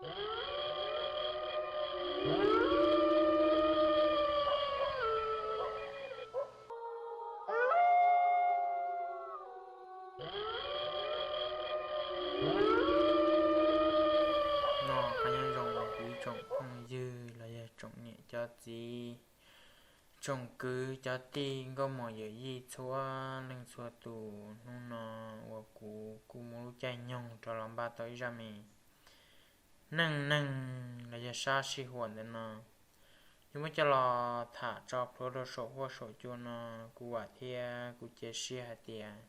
No, qab nyob zoo kuv ib tsoom phooj ywg los yog tsoom niam cov txiv, tsoom kwv cov tij nkauj muam yawm yij txhua leej txhua tus. Hnub no uas kuv kuj muaj lub caij nyoog rov los npaj tau ib zaj me neej neeg los yog sab sij huam ntawm no, yuav muab coj los tham tso plhuav rau saum huab saum cua no. Kuv vam thiab kuv cia siab hais tias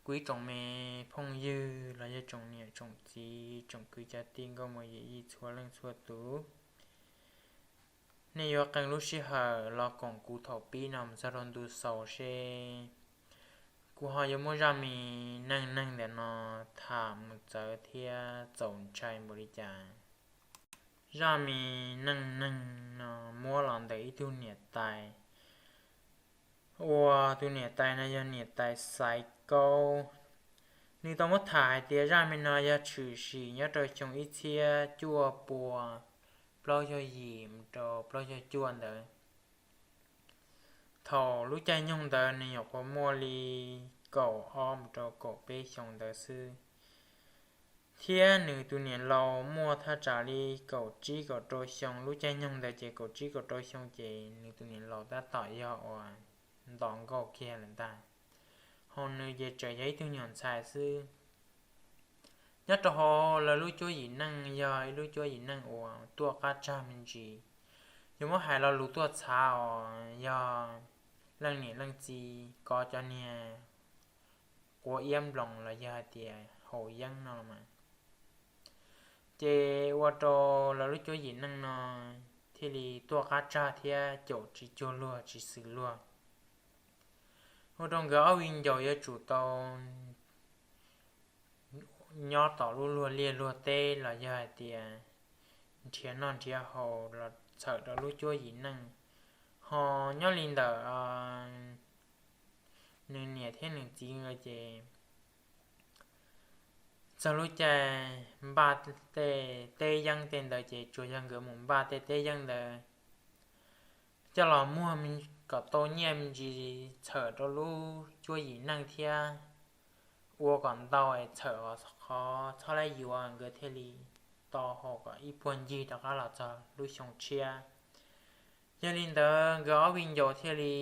kuv ib tsoom me phooj ywg los yog tsoom niam tsoom txiv tsoom kwv cov tij nkauj muam yawm yij txhua leej txhua tus, nej yuav qee lub sij hawm los koom kuv thaum pib no mus txog rau ntu xaus seb kuv ho yuav muab zaj me neej neeg ntawm no tham mus txawv thiab txaus ntshai npaum li cas. Zaj me neej neeg no muab los ntawm ib tug niam tais, uas tus niam tais no yog niam tais Xaiv Kaub. Nws tau muab tham hais tias zaj me no yog tshwm sim nyob rau xyoo ib txhiab cuaj pua plaub caug yim mus rau plaub caug cuaj ntawd. Thaum lub caij nyoog ntawd nws nyuam qhuav muaj li kaum ob mus rau kaum peb xyoo ntawd xwb, thiab nws tus niam laus muaj thaj tsam li kaum tsib kaum rau xyoo. Lub caij nyoog ntawd ces kaum tsib kaum rau xyoo ces nws tus niam laus tab tom yog uas nto nkauj kiag lawm ntag, ho nws ces tseem yog ib tug nyuam ntxhais xwb. Nyob rau hauv lawv lub cuab yim neej yog ib lub cuab yim neej uas tuaj qab tsag me ntsis. Yuav muab hais lo lus tuaj txhav os, yog leej niam leej txiv kov cov niag quav iab nploos los yog hais tias haus yeeb no mas, ces ua rau lawv lub cuab yim neej no thiaj li tuaj qab tsag thiab caum tsis cuag luag tsis xws luag. Ua rau nkawd ob viv ncaus yuav tsum tau nyob tom lub luag liaj luag teb los yog hais tias nrhiav noj nrhiav haus los txhawm rau lub cuab yim neej. Ho nyob li ntawm nws niam thiab nws txiv nkawd ces txog lub caij npaj tej teb yeeb tej ntawd ces tsuas yog nkawd mus npaj tej teb yeeb ntawd coj los muag kom tau nyiaj me ntsis txhawm rau lub cuab yim neej thiab ua kom ntau es txhawm qhov txhob laib yuav nkawd thiaj li tau haus kom ib puag ncig rov qab los txog lub xyoo tshiab. Yog li ntawd nkawd ob viv ncaus thiaj li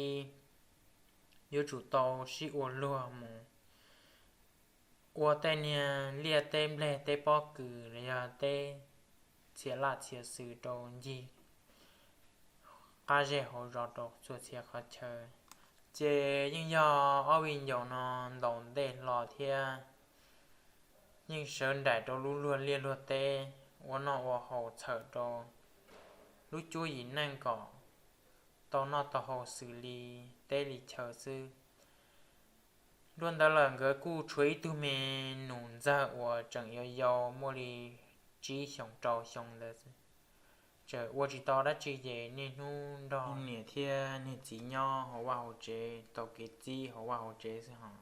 yuav tsum tau sib ua luag mus ua tej niag liaj teb nplej teb pob kws los yog teb txhia laj txhia xwm rau ncig qab zej hauv zos rau txhua txhia qhov chaw. Ces yeej yog ob viv ncaus no ntaus ntej hlo thiab yeej sawv nraim rau lub luag liaj luag teb ua noj ua haus txhawm rau lub cuab yim neej kom tau noj tau haus xws li teb li chaw xwb. Dua ntawd lawm nkawd kuj tshuav ib tug me nus ntxawg uas tseem yau yau muaj li tsib xyoos rau xyoo ntawd, tseem ua tsis tau dab tsi ces niaj hnub nrog niam thiab niag txiv nyob hauv vaj hauv tsev tau kev txib hauv vaj hauv tsev xwb hos.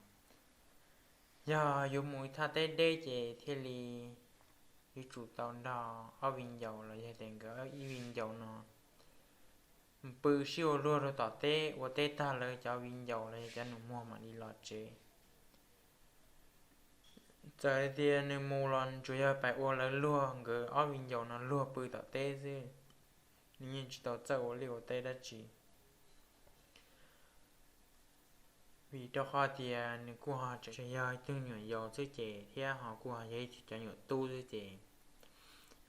Yog yuav mus thaj teb deb ces thiaj li yuav tsum tau nrog ob viv ncaus los yog tias nkawd ib viv ncaus no mus pw sib ua luag rau tom teb, ua teb tag lawv cov viv ncaus los yog cov nus muag mam li los tsev. Txawm tias nws mus los tsuas yog pais ua lawv luag, nkawd ob viv ncaus no luag pw tom teb xwb, nws yeej tsis tau txawj ua liaj ua teb dab tsi. Vim rau qhov tias nws kuj ho tseem yog ib tug nyuam yaus xwb ces thiab ho kuj ho yog ib tug cov nyuam tub xwb ces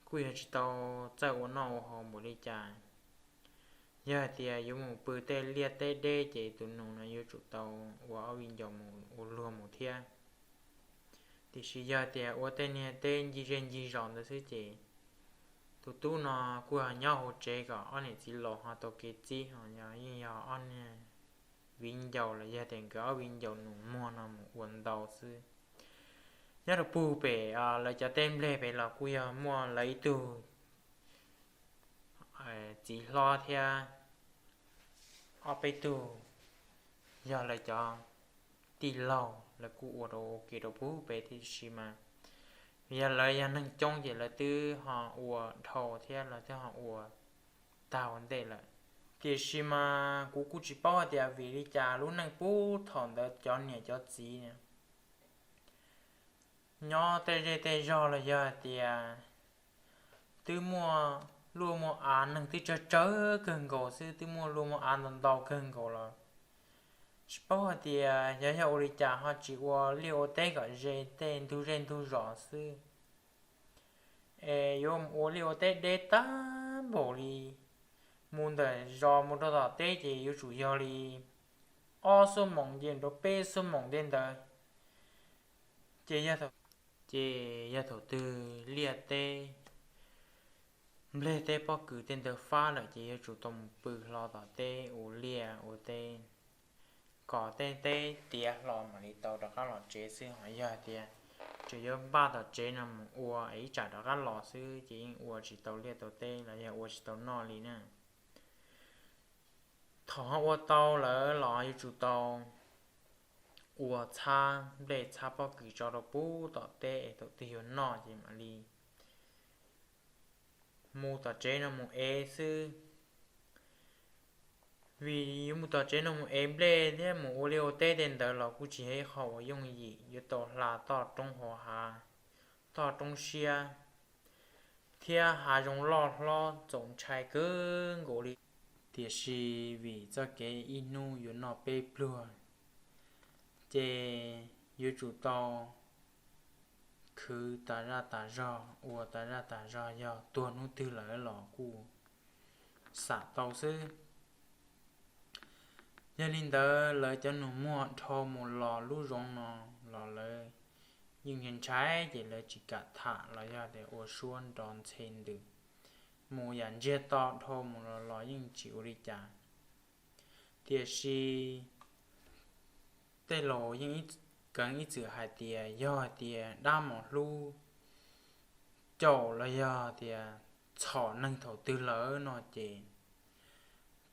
kuj yog tsis tau txawj ua noj ua haus npaum li cas. Yog hais tias yuav mus pw tej liaj teb deb ces tus nus no yuav tsum tau ua ob viv ncaus mus ua luag mus thiab. Tiam sis yog tias ua tej niag teb ncig zej ncig zos ntawd xwb ces tus tub no kuj ho nyob hauv tsev kom ob niam txiv laus ho tau kev txib ho yog yeej yog ob niag viv ncaus los yog tias nkawd ob viv ncaus nus muag no mus ua ntau xwb. Nyob rau puag pem lawv cov teb nplej pem los kuj yog muaj lawv ib tug txiv hlob thiab ob peb tug yog lawv cov tij laug, lawv kuj ua rau ua ke rau puag pem tiam sis mas Yog lawv yog neeg coob ces lawv twb ho ua dhau thiab lawv twb ho ua tag ua ntej lawm. Tiam sis mas kuv kuj tsis paub hais tias vim li cas lub neej puag thaum ntawd cov niam cov txiv nyob tej zej tej zog los yog hais tias twb muaj luaj muaj av, neeg twb tsawg tsawg kawg nkaus xwb, twb muaj luaj muaj av ntau ntau kawg nkaus los tsis paub hais tias yog yog ua li cas ho tsis ua liaj ua teb kom ze tej ntug zej ntug zos xwb. Es yuav mus ua liaj ua teb deb tag npaum li, mus ntawm zos mus rau tom teb ces yuav tsum yog li ob xuab moos ces rau peb xuab moos tej ntawd. Ces yog thaum, ces yog thaum twg liaj teb, nplej teb pob kws tej ntawd fab lawm ces yuav tsum tau mus pw hlo tom teb ua liaj ua teb kom tej teb tiav hlo mam li tau rov qab los tsev xwb. Ho yog tias tseem yuav npaj tom tsev no mus ua es ib tsam rov qab los xwb ces yeej ua tsis tau liaj tau teb los yog ua tsis tau noj li na. Thaum ho ua tau lawm los yuav tsum tau ua txhab nplej txhab pob kws tso rau puag tom teb es thaum twg yuav noj ces mam li mus tom tsev no mus ev xwb. Vim yuav mus tom tsev no mus ev nplej thiab mus ua liaj ua teb tej ntawd los kuj tsis yog ib qho uas yooj yim, yuav tau hla toj roob hauv hav, toj roob siab thiab hav zoov loj hlob txaus ntshai kawg nkaus li. Tiam sis vim txoj kev ib hnub yuav noj peb pluag, ces yuav tsum tau khwv tas zaj tas zog ua tas zaj tas zog, yog tuag hnub twg lawm los kuj xam tau xwb. Yog li ntawd lawv cov nus muag dhau mus los lub zoov no los lawv yeej ntshai ces lawv tsis kam tham los yog tias ua suab nrov ntxhe ntws, mus yam ntsiag to dhau mus los los yeej tsis ua li cas. Tiam sis tej laus yeej ib, keev ib txwm hais tias yog hais tias dab mos hlub caum los yog tias txhom neeg thaum twg lawm no ces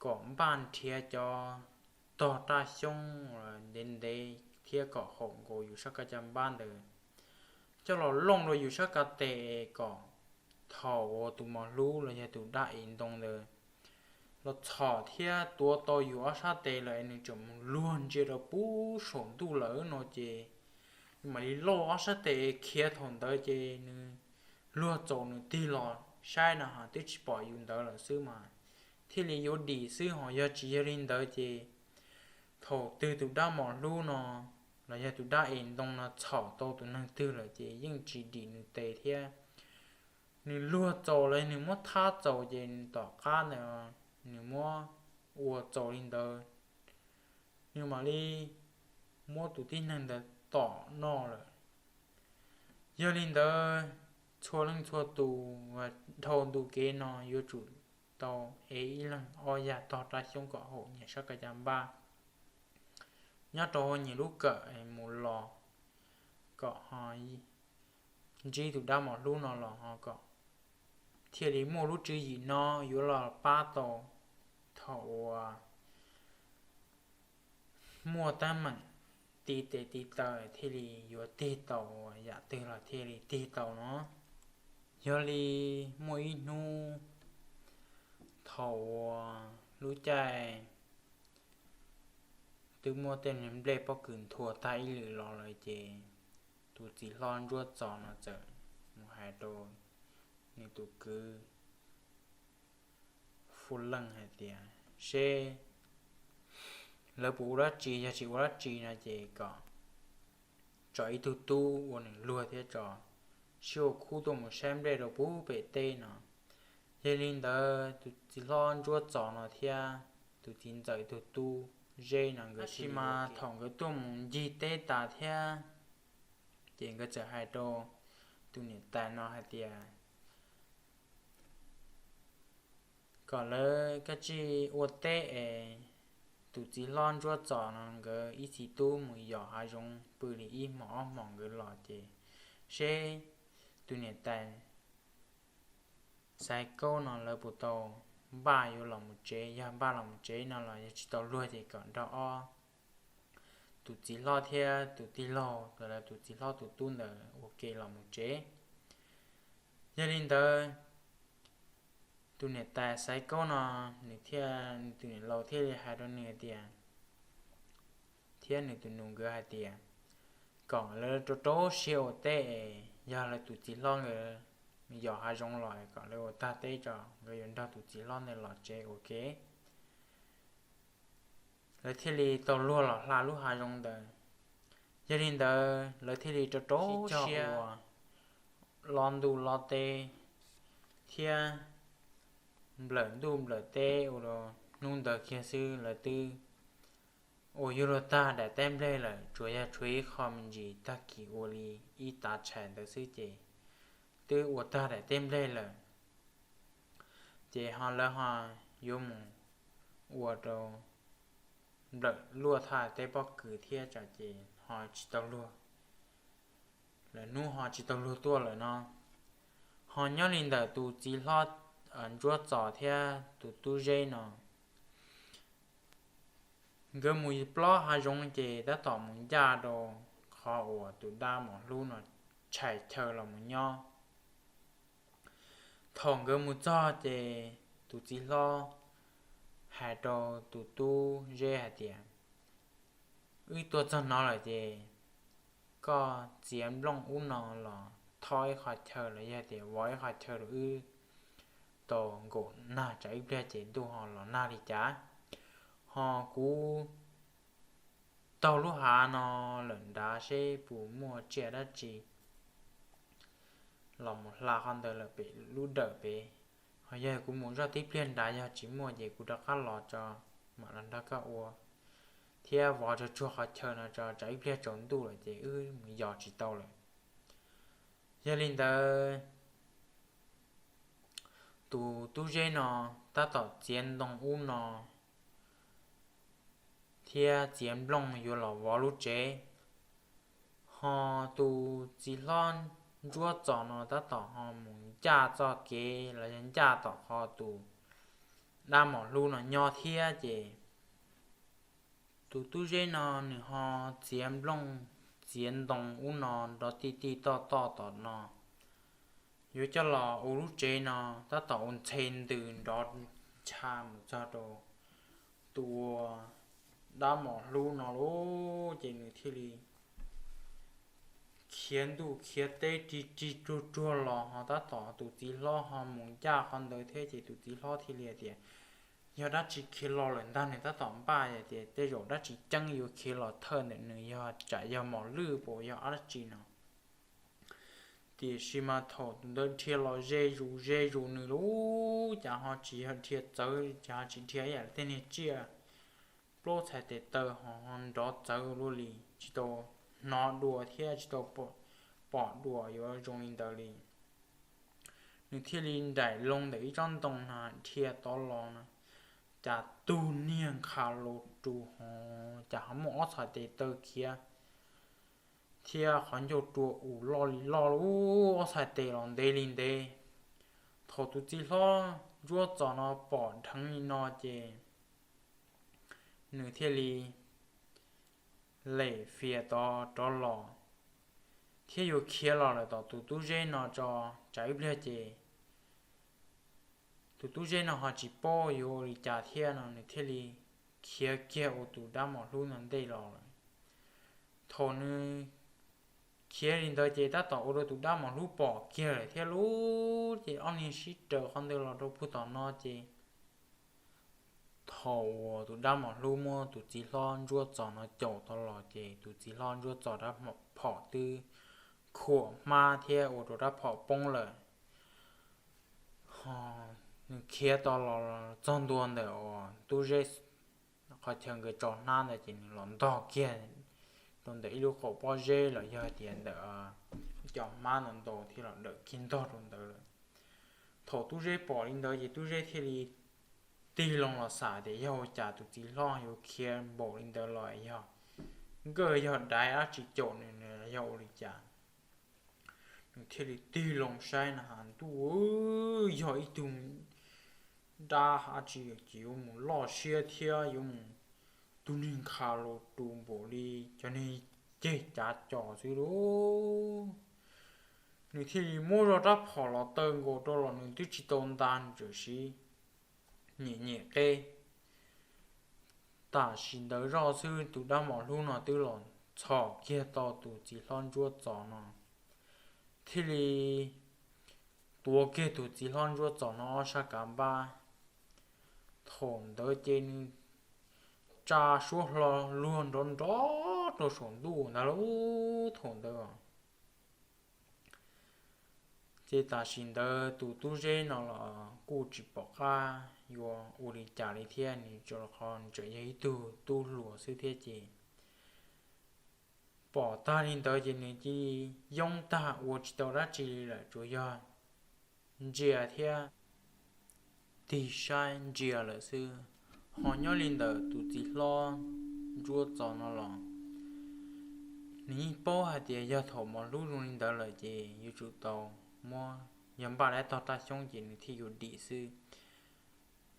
kom npaj nrhiav cov tog raj xyoob ntev ntev thiab kom haum nkaus yus sab kab caj npab ntawd coj los looj rau yus sab kab tes kom thaum uas tus mos hlub los yog tus dab ev ntoo ntawd los txhom thiab tuav tau yus ob sab tes lawm es nws tseem mus luag ntsia rau puag saum ntuj lawm no ces yus mam li lauj ob sab tes khiav thaum ntawd ces nws luag txaus nws tig los saib no ha twb tsis pom yus ntawd lawm xwb mas thiaj li yuav dim xwb. Ho yog tsis yog li ntawd ces thaum twg tus dab mos hlub no los yog tus dab ev ntoo no txhom tau tus neeg twg lawm ces yeej tsis dim nws tes thiab. Nws luag txaus los nws muab thab txaus ces nws tom qab ntawd nws muab ua txaus li ntawd, nws mam li muab tus tib neeg ntawd tom noj lawm. Yog li ntawd, txhua leej txhua tus uas dhau ntu kev no yuav tsum tau ev ib leeg ob yag tog raj xyoob kom haum nyias sab kab caj npab nyob rau nyias lub kawm mus los kom ho ntsib tus dab mos hlub no los ho kom thiaj li muaj lub tswv yim no yuav los pab tau thaum uas muaj teeb meem ti tes ti taw thiaj li yuav tig tau, yam twg los thiaj li tig tau no. Yog li muaj ib hnub thaum uas lub caij twb muab tej nplej pob kws nthua tag ib lwm los lawm ces tus txiv hlob ntsuab txos no txawm mus hais rau nws tus kwv Fu Leej hais tias seb lawv puas ua dab tsi, yog tsis ua dab tsi no ces kom tso ib tug tub ua nws luag thiab tso sib ua khub tuaj mus saib nplej rau puag pem teb no. Yog li ntawd tus txiv hlob ntsuab txos no thiab tus txiv ntxawm tus tub Zeb no nkawd tab sis mas thaum nkawd tuaj mus ncig teb tas thiab ces nkawd txawm hais rau tus niam tais no hais tias kom lawv kav tsij ua teb es tus txiv hlob ntsuab txos no nkawd ib txiv tub mus yos hav zoov pw li ib hmos ob hmos nkawd los ces seb tus niam tais Xaiv Kaub no lawv puas tau npaj yuav los mus tsev. Yog npaj los mus tsev no los yog tsis tau luag ces kom nrog ob tus txiv hlob thiab tus tij laug, lawv tus txiv hlob tus tub ntawd ua ke los mus tsev. Yog li ntawd, tus niam tais Xaiv Kaub no, nws thiaj, nws tus niam laus thiaj li hais rau nws hais tias, thiab nws tus nus nkawd hais tias, kom lawv rau rau siab ua teb es yog lawv tus txiv hlob nkawd yos hav zoov los kom lawv ua tag teb tso, nkawd yuav nrog tus txiv hlob ntawd los tsev ua ke. Lawv thiaj li tau luag los hla lub hav zoov ntawd. Yog li ntawd lawv thiaj li rau rau siab ua, los ntuj los teb thiab nplawm ntuj nplawm teb ua rau hnub ntawd kiag xwb lawv twb ua yuav luag tag daim teb nplej lawm, tsuas yog tshuav ib qho me ntsis tag kis ua li ib tav tshais ntawd xwb ces twb ua tag daim teb nplej lawm. Ces ho lawv ho yuav mus ua rau nplawm luaj thaj teb pob kws thiab tsam ces ho tsis tau luag, lawv hnub ho tsis tau luag tuaj lawm no. Ho nyob li ntawm tus txiv hlob Ntsuab Txos thiab tus tub Zeb no, nkawd mus plob hav zoov ces tab tom mus ncaj rau qhov uas tus dab mos hlub no tshais chaw los mus nyob. Thaum nkawd mus txog ces tus txiv hlob hais rau tus tub Zeb hais tias, wb tuaj txog no lawm ces koj txiav nplooj ub no los thob ib qho chaw los yog tias vov ib qho chaw rau wb tau nkaum nag, tsam ib pliag ces ntuj ho los nag li cas. Ho kuv taug lub hav no lawm nrad seb puas muaj tsiaj dab tsi los mus hla qhov ntawd lawm pem lub dawm pem. Ho yog kuv mus zoj tib pliag nrad yog tsis muaj ces kuv rov qab los tso, mam los nrog koj ua thiab vov tsuag tsuag qhov chaw no tso, tsam ib pliag tsaus ntuj lawm ces wb mus yos tsis tau lawm. Yog li ntawd, tus tub Zeb no tab tom txiav ntoo ub no thiab txiav nplooj yuav los vov lub tsev. Ho tus txiv hlob Ntsuab Txos no tab tom ho mus ncaj txoj kev los yog ncaj tom qhov tus dab mos hlub no nyob thiab ces tus tub Zeb no nws ho txiav nplooj txiav ntoo ub no nrov tij tij toj toj tom no, yuav coj los ua lub tsev no, tab tom ua ntxhe ntws nrov ncha mus txog rau tus dab mos hlub no lauj, ces nws thiaj li khiav ntuj khiav teb rig rig ruag ruag los ho tab tom tus txiv hlob ho mus ncaj qhov ntawd thiab ces tus txiv hlob thiaj li hais tias, yog dab tsi khiav los lawm ntag, nws tab tom npaj hais tias tej zaum dab tsi ceeb yuav khiav los thawj ntawm nws, yog tsam yog mos lwj puas yog dab tsi no. Tiam sis mas thaum tus ntawd dhia los ze zus ze zus nws lauj, cas ho tsis yog dhia txawv, cas ho tsis dhia ib yam li tej niag tsiaj plaub txhais tes taw ho nrov txawv luaj li, tsis tau hnov dua thiab tsis tau pom dua yuav zoo li ntawd li. Nws thiaj li nraim loo ntawm ib tsob ntoo no dhia tod los no, cas tug niag nkhav los rus ho, cas ho muaj ob txhais tes taw khiav thiab qhov ncauj rua um loj li loj lub ob txhais tes los ntev li ntev. Thaum tus txiv hlob Ntsuab Txos no pom dheev li no ces nws thiaj li lem fias tod rov los thiab yuav khiav los lawm tom tus tub Zeb no tso, tsam ib pliag ces tus tub Zeb no ho tsis paub yuav ua li cas thiab no nws thiaj li khiav kiag ua tus dab mos hlub no ntej los lawm. Thaum nws khiav li ntawd ces tab tom ua rau tus dab mos hlub pom kiag lawm thiab lauj, ces ob niag sib raws qhov ntawd los rau puag tom no ces thaum uas tus dab mos hlub muab tus txiv hlob Ntsuab Txos no caum tau los ces tus txiv hlob Ntsuab Txos rab phom twb khuam hmab thiab ua rau rab phom poob lawm. Ho nws khiav tau los txog ntua ntawm uas tub Zeb qhov chaw nkawd tso hnab ntawd ces nws los ntog kiag rau ntawm ib lub qaum pob zeb los yog tias ntawm cov hmab ntau ntau thiab los dawm kiag ntog rau ntawd lawm. Thaum tub Zeb pom li ntawd ces tub Zeb thiaj li tig loo los xav tias yog ua cas tus txiv hlob yuav khiav npaum li ntawd los, yog nkawj yog daiv dab tsi caum nws, yog ua li cas. Nws thiaj li tig loo saib na has ntuj, yog ib tug dab dab tsi ces yuav mus loj siab thiab yuav mus tug niag nkhav los rus npaum li cov niag ceg cav cos xwb lauj. nws thiaj li muab zog rab phom los taw nkaus rau los nws twb tsis tau nta, nws tseem siv nyem nyem qe. Tam sim ntawd zoj xwb tus dab mos hlub no twb los txhom kiag tau tus txiv hlob ntsuab txos no, thiaj li tuav kiag tus txiv hlob ntsuab txos no ob sab kav npab. Thaum ntawd ces nws tsa suab hlo luag nrov nrov rau saum ntuj ntag lauj. Thaum ntawd ces tam sim ntawd tus tub zeb no los kuj tsis pom qab yuav ua li cas li thiab, nws tseem yog ib tug tub hluas xwb thiab ces pom tag li ntawd ces nws cia li yoob tag ua tsis tau dab tsi li lawm, tsuas yog ntsia thiab tig saib ntsia lawm xwb. Ho nyob li ntawm tus txiv hlob ntsuab txos no los nws yeej paub hais tias yog thaum mos hlub zoo li ntawd lawm ces yuav tsum tau muab, yog npaj dab tog raj xyoob ces nws thiaj yuav dim xwb.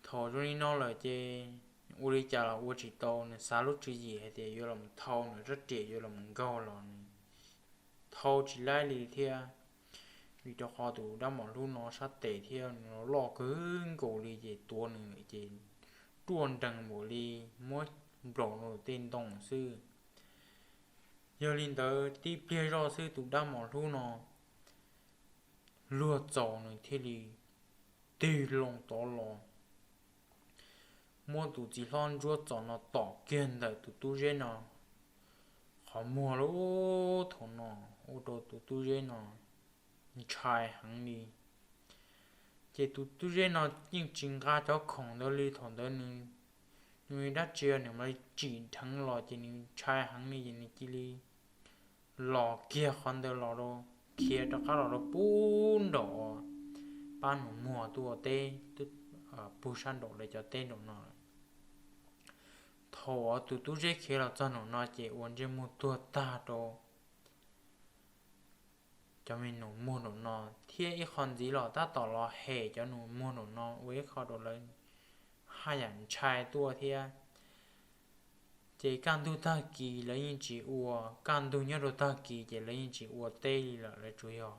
Thaum zoo li no lawm ces ua li cas los ua tsis tau, nws xav lub tswv yim hais tias yuav los thau nws rab riam yuav los nkaug los nws thau tsis laib li thiab, vim rau qhov tus dab mos hlub no sab tes thiab nws loj kawg nkaus li ces tuav nws ces ruaj nrees npaum li muab nplaum rau tej ntoo xwb. Yog li ntawd tib pliag zoj xwb tus dab mos hlub no luag txaus nws thiaj li tig loo tod los muab tus txiv hlob ntsuab txos no tom kiag ntawm tus tub zeb no qhov muag lub. Thaum no ua rau tus tub zeb no ntshai heev li. Ces tus tub zeb no yeej tsis nqa cov khoom ntawd li, thaum ntawd nws, nws dab tsi nws mam li tsim dheev los ces nws ntshai heev li ces nws cia li los kiag qhov ntawd los rau, khiav rov qab los rau pub nraum pab nus muag tuaj ua teb, pug sab nraum lawv cov teb nraum no. Thaum uas tus tub zeb khiav los txog nraum no ces ua ntsej muag tuag tag rau cov me nus muag nraum no, thiab ib qho ntxiv los tab tom los hem cov nus muag nraum no ua ib qho rau lawv haj yam ntshai tuaj thiab. Ces kaj ntug tag kis lawv yeej tsis ua, kaj ntug nyob rau tag kis ces lawv yeej tsis ua teb li lawm, lawv tsuas yog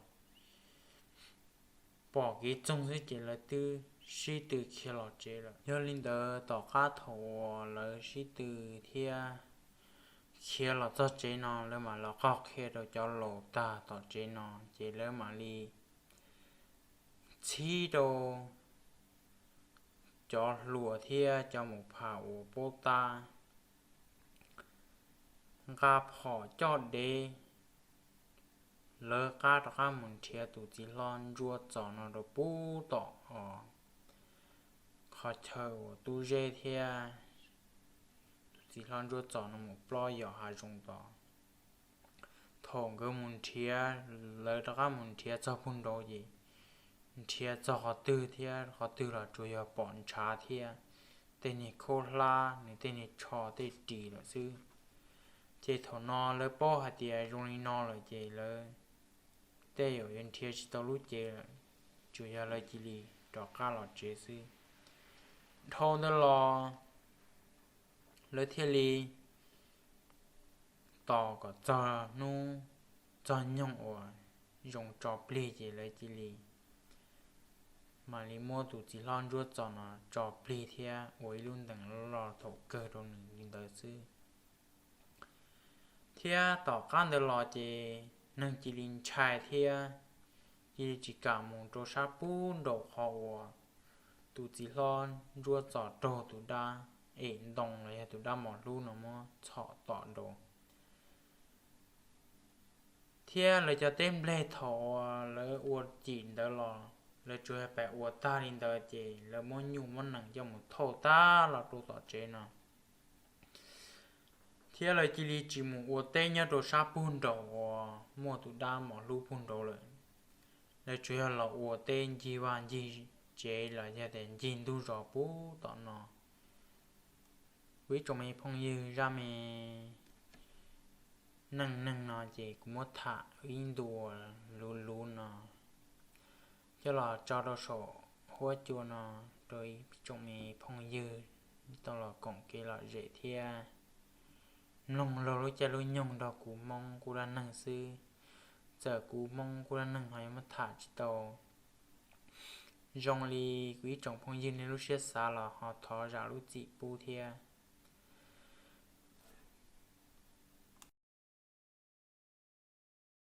pom kev txoog xwb ces lawv twb sib tw khiav los tsev lawm. Yog li ntawd tom qab thaum uas lawv sib tw thiab khiav los txog tsev no, lawv mam los qog qhia rau cov laus tag tom tsev no, ces lawv mam li txhib rau cov hluas thiab cov mus pham uas paub tab nqa phom coj dev lawv qab rov qab mus nrhiav tus txiv hlob ntsuab txos no rau pub tom os qhov chaw uas tub zeb thiab tus txiv hlob ntsuab txos no mus plob yos hav zoov tod. Thaum nkawd mus nrhiav, lawv rov qab mus nrhiav txog pug nraud ces nrhiav txog qhov twg thiab qhov twg los tsuas yog pom ntshav thiab tej niag khaub hlab, nws tej niag tsho tej ris lawm xwb. Ces thaum no lawv paub hais tias zoo li no lawm ces lawv tej zaum yuav nrhiav tsis tau lub cev lawm, tsuas yog lawv cia li rov qab los tsev xwb. Dhau ntawd los lawv thiaj li tos kom txog hnub txog nyoog uas zoo tso plig ces lawv cia li mam li muab tus txiv hlob ntsuab txos no tso plig thiab ua ib lub ntees loj thaum kawg rau nws li ntawd xwb. Thiab tom qab ntawd los ces neeg cia li ntshai thiab cia li tsis kam mus rau sab pub nraum qhov uas tus txiv hlob ntsuab txos raug tus dab em ntoo los yog tus dab mos hlub no muab txhom tom nraud. Thiab lawv cov teb nplej thaum uas lawv ua cim ntawd los lawv tsuas yog pab ua tag li ntawd ces lawv muab nyuj muab nees coj mus thauj tag los rau tom tsev no. Thiab lawv cia li tsis mus ua teb nyob rau sab pug nraum uas muaj tus dab mos hlub pug nraud lawm. Lawv tsuas yog los ua teb ncig vaj ncig tsev los yog tias ncig ntug zos pub tom no. Kuv ib tsoom me phooj ywg, zaj me neej neeg no ces kuv muab tham ib ntu luv luv no coj los tso rau saum huab cua no rau ib tsoom me phooj ywg tau los koom kev lom zem thiab mloog laug lub caij lub nyoog nrog kuv Hmoob kuj dab neeg xwb. Txawm kuv Hmoob kuj dab neeg ho yuav muab tham tsis tau zoo li kuv ib tsoom phooj ywg nej lub siab xav los ho thov zam lub txim pub thiab.